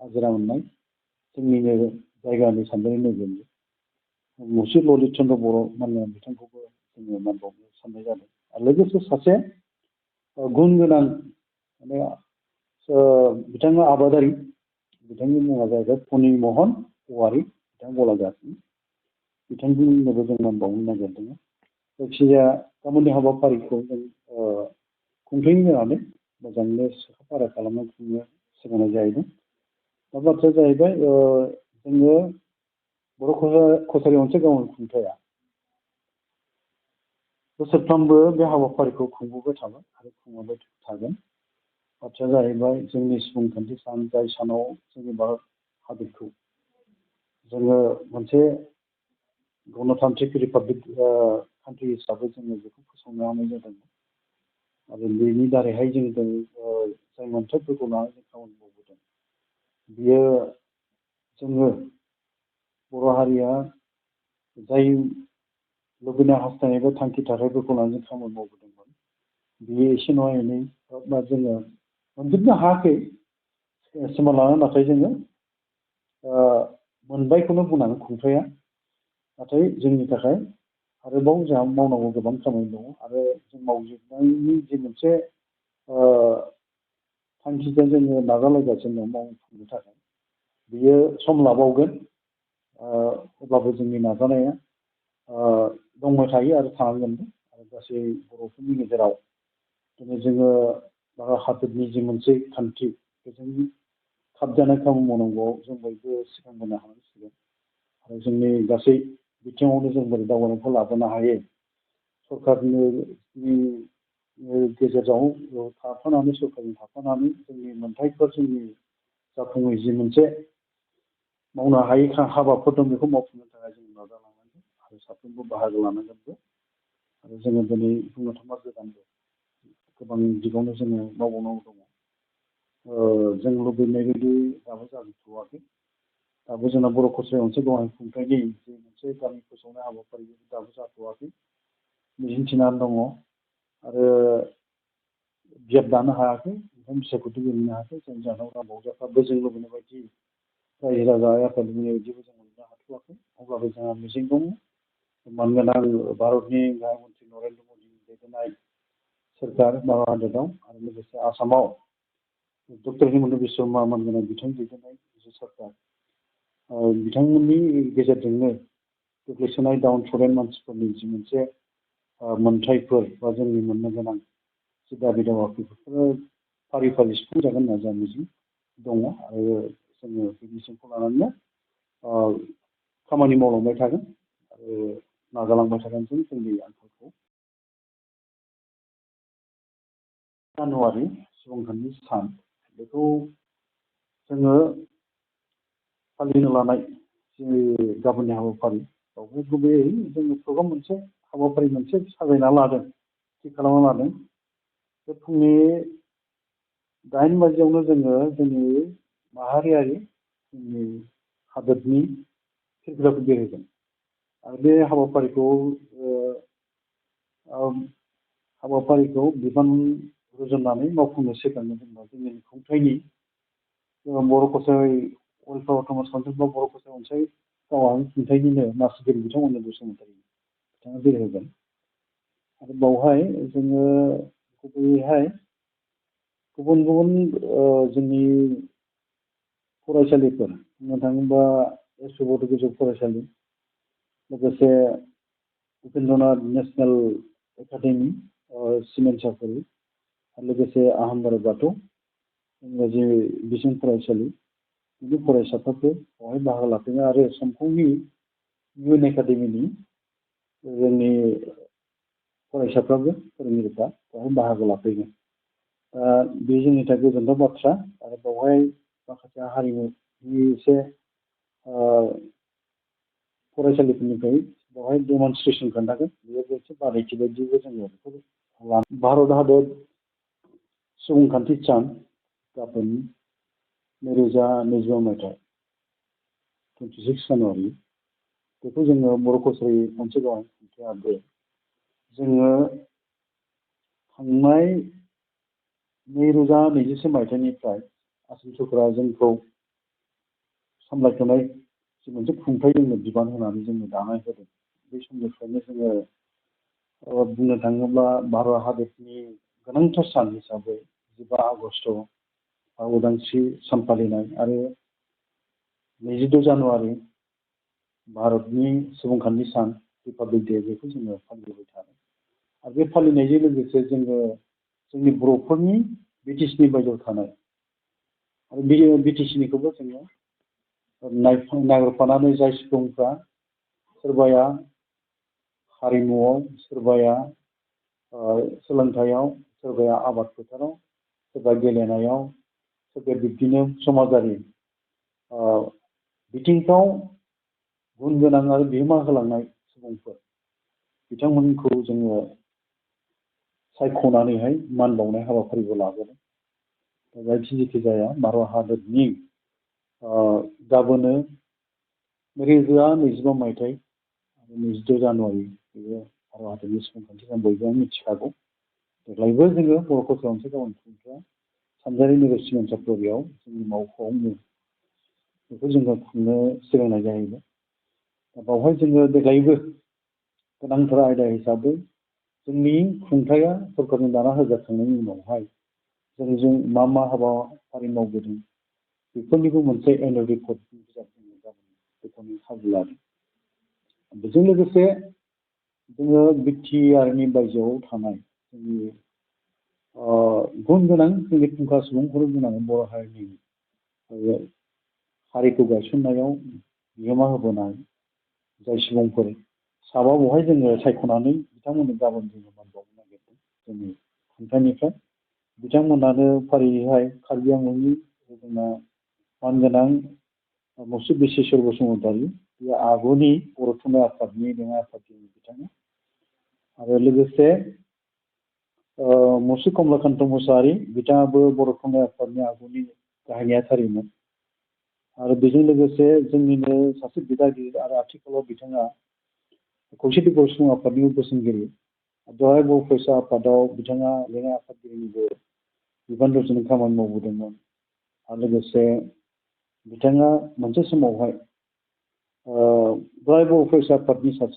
हाजिरा मोननाय जोंनिनो जायगानि सानजारि नोगोरनि मुसि ललित चन्द्र बर' माननीय बिथांखौबो जोङो मान बावनो साननाय जादों। आरो लोगोसे सासे गुन गोनां माने बिथाङा आबादारि, बिथांनि मुङा जाहैबाय फनि महन औवारि, बिथां गलाघाटनि, बिथांजोंनोबो जों मान बावनो नागिरदों। जायखिजाया गाबोननि हाबाफारिखौ जों खुंथायनि होनानै मोजाङैनो साखा खालामनो खुंनो सिगांनाय जाहैदों। दा बाथ्राया जाहैबाय जोङो बर' कसारि ओनसोल गावनि खुंथाया बोसोरफ्रोमबो बे हाबाफारिखौ खुंबोबाय थागोन आरो खुंलांबाय थागोन। बाथ्राया जाहैबाय जोंनि सुबुंखान्थि सान, जाय सानाव जोंनि भारत हादरखौ जोङो मोनसे गणतान्त्रिक रिपाब्लिक कान्ट्रि हिसाबै जोङो बेखौ फोसावनो हानाय जादों। आरो बेनि दारैहाय जों जाय मोनथायफोरखौ लानानै जों खामानि मावबोदों, बियो जोङो बर' हारिया जाय लुबैनाय हास्थायनाय बा थांखि थाथायफोरखौ लानानै खामानि मावबोदोंमोन, बियो एसे नङा एनै बा जोङो मोनजोबनो हायाखै सिमा लानानै, नाथाय जोङो मोनबायखौनो बुंनांगोन खुंथाया। नाथाय जोंनि थाखाय आरोबाव जोंहा मावनांगौ गोबां खामानि दङ आरो जों मावजोबनायनि जि मोनसे थांखिजों जोङो नाजालायगासिनो दं मावफुंनो थाखाय, बियो सम लाबावगोन। अब्लाबो जोंनि नाजानाया दंबाय थायो आरो थानांगोनबो। आरो गासै बर'फोरनि गेजेराव दिनै जोङो भारत हादरनि जि मोनसे खान्थि, बेजों खाबजानाय खामानि मावनांगौआव जों बयबो सिगांबोनो हानांसिगोन। आरो जोंनि गासै बिथिङावनो जों बोरै दावगानायखौ लाबोनो हायो, सरकारनि गेजेराव थाफानानै, सरकारजों थाफानानै जोंनि मोनथायफोर, जोंनि जाफुङै जि मोनसे मावनो हायै हाबाफोर दं, बेखौ मावफुंनो थाखाय जों नाजालांनांगोन आरो साफ्रोमबो बाहागो लानांगोनबो। आरो जोङो दिनै बुंनो थाङोब्ला गोदानबो गोबां दिगावनो जोङो मावबावनांगौ दङ। जों लुबैनाय बायदि दाबो जाजोबथ'वाखै। दाबो जोंना बर' कसारि ओनसोल गावनि खुंथायनि जि मोनसे गामि फोसावनाय हाबाफारि दाबो जाथ'वाखै, मिजिंथिनानै दङ। आरो बिजाब दानो हायाखै, ओंखाम बिसायख'थि गेलेनो हायाखै, जायनि जाहोनाव रांबावजाफ्राबो जों लुबैनाय बायदि रायजो राजा आफाद लुबैनाय बायदिबो जों मोननो हाथ'वाखै। अब्लाबो जोंहा मिजिं दङ। मानगोनां भारतनि गाहाय मन्त्रि नरेन्द्र मदिनि दैदेननाय सोरखार भारत हादराव आरो लोगोसे आसामाव डक्टर हिमन्त बिश्व शर्मा मानगोनां बिथांनि दैदेननाय जि सोरखार, बिथांमोननि गेजेरजोंनो गोग्लैसोनाय डाउन सरेन मानसिफोरनि जि मोनसे मोनथायफोर बा जोंनि मोननो गोनां जि दाबि दावाफोर, बेफोरो फारि फारि सुफुंजागोन होनना जोंहा मिजिं दङ। आरो जोङो बे मिजिंखौ लानानैनो खामानि मावलांबाय थागोन आरो नाजालांबाय थागोन जों जोंनि आंखालखौ। जानुवारि सुबुंखान्थि सान, बेखौ जोङो फालिनो लानाय जि गाबोननि हाबाफारि, बेवहाय गुबैयै जोङो प्रग्राम मोनसे हाबाफारि मोनसे साजायना लादों, थि खालामना लादों। बे फुंनि 8 बाजियावनो जोङो जोंनि माहारियारि जोंनि हादोरनि फिरफिलाखौ बेरायगोन। आरो बे हाबाफारिखौ बिबान रुजुननानै मावफुंनो सिगांनो जोंना जोंनि खुंथायनि बर' कसारि वेलफेयार अट'नमास काउन्सिल बा बर' कसारि ओनसोल गावारि खुंथायनिनो मासिगिरि बिथांमोननो बसुमतारी बिथाङा बेरायहोगोन। आरो बावहाय जोङो गुबैयैहाय गुबुन गुबुन जोंनि फरायसालिफोर, बुंनो थाङोबा एस बड' गोजौ फरायसालि, लोगोसे उपेन्द्रनाथ नेसनेल एकाडेमि सिमेन्ट सापरि, आरो लोगोसे आहमबारि बाथौ इंराजि बिजों फरायसालि, बिनि फरायसाफोरखौ बेवहाय बाहागो लाफैनो आरो समफुंनि इउ एन एकाडेमिनि जोंनि फरायसाफ्राबो फोरोंगिरिफ्रा बेवहाय बाहागो लाफैगोन। बे जोंनि थाखाय गोजोनथाव बाथ्रा। आरो बेवहाय माखासे हारिमुनि एसे फरायसालिफोरनिफ्राय बेवहाय डेमनस्ट्रेसन खोन्थागोन, बेयो मोनसे बादायथि बायदिबो जोङो बेखौ भारत हादर सुबुंखान्थि सान गाबोन 2025 मायथाइ 26 जानुवारि, बेखौ जोङो बर' कसारि ओनसोल गावारि खुंथायाबो जोङो थांनाय 2021 मायथाइनिफ्राय आसाम सरकारा जोंखौ सामलायथ'नाय जि मोनसे खुंथाय जोंनो बिबान होनानै जोंनो दानाय होदों। बे समनिफ्रायनो जोङो बुंनो थाङोब्ला भारत हादरनि गोनांथार सान हिसाबै 15 आगस्ट उदांस्रि सान फालिनाय आरो 26 जानुवारि भारतनि सुबुंखान्थि सान रिपाब्लिक डे बेखौ जोङो फालिबाय थादों। आरो बे फालिनायजों लोगोसे जोङो जोंनि बर'फोरनि बिटिसिनि बायजोआव थानाय आरो बे बिटिसिनिखौबो जोङो नागिरफानानै जाय सुबुंफ्रा सोरबाया हारिमुआव, सोरबाया सोलोंथाइयाव, सोरबाया आबाद फोथाराव, सोरबा गेलेनायाव, सोरबाया बिब्दिनो समाजारि बिथिंफ्राव गुन गोनां आरो बिहोमा होलांनाय सुबुंफोर बिथांमोनखौ जोङो सायख'नानैहाय मान बावनाय हाबाफारिबो लाबोदों। जायखि जाया भारत हादरनि गाबोनो 2025 मायथाइ 26 जानुवारि बेयो भारत हादरनि सुबुंखान्थि सान बयबो मिथिखागौ। देग्लायबो जोङो बर' वख'आवबो गाबोन खुंथाया सानजारि नोगोर सिमेन्ट सापरियाव जोंनि मावख'आवनो बेखौ जोङो खुंनो सिगांनाय जाहैबाय। बावहाय जोङो देग्लायबो गोनांथार आयदा हिसाबै जोंनि खुंथाया सरकारजों दाना होजाखांनायनि उनावहाय जों मा हाबाफारि मावबोदों बेफोरनिबो मोनसे एनुवेल रिपर्ट बिजाब जोङो गाबोन बेखौनो खाबु लादों। बेजों लोगोसे जोङो बिटिआरनि बायजोआव थानाय जोंनि गुन गोनां जोंनि फुंखा सुबुंफोर गोनां बर' हारिनि हारिखौ गायसननायाव बिहोमा होबोनाय जाय सुबुंफोर साबा बेवहाय जोङो सायख'नानै बिथांमोननो गाबोन जोङो मान बावनो नागिरदों। जोंनि खुंथायनिफ्राय बिथांमोनानो फारियैहाय कार्बि आंलंनि जोंना मानगोनां मुसुब बिश्वेश्वर बसुमतारी, बे आगुनि बर' थुनलाइ आफादनि लेङाइ आफादगिरि बिथाङा, आरो लोगोसे मुसुब कमलाकान्त मोसाहारि बिथाङाबो बर' थुनलाइ आफादनि आगुनि गाहाय नेहाथारिमोन। आरो बेजों लोगोसे जोंनिनो सासे बिदागिरि आरो आथिखालाव बिथाङा खौसेथि बर' सुबुं आफादनि बोसोनगिरि, बेवहाय बर' फरायसा आफादाव बिथाङा लेङाइ आफादगिरिनिबो बिबान रुजुनाय खामानि मावबोदोंमोन। आरो लोगोसे बिथाङा मोनसे समावहाय बर' फरायसा आफादनि सासे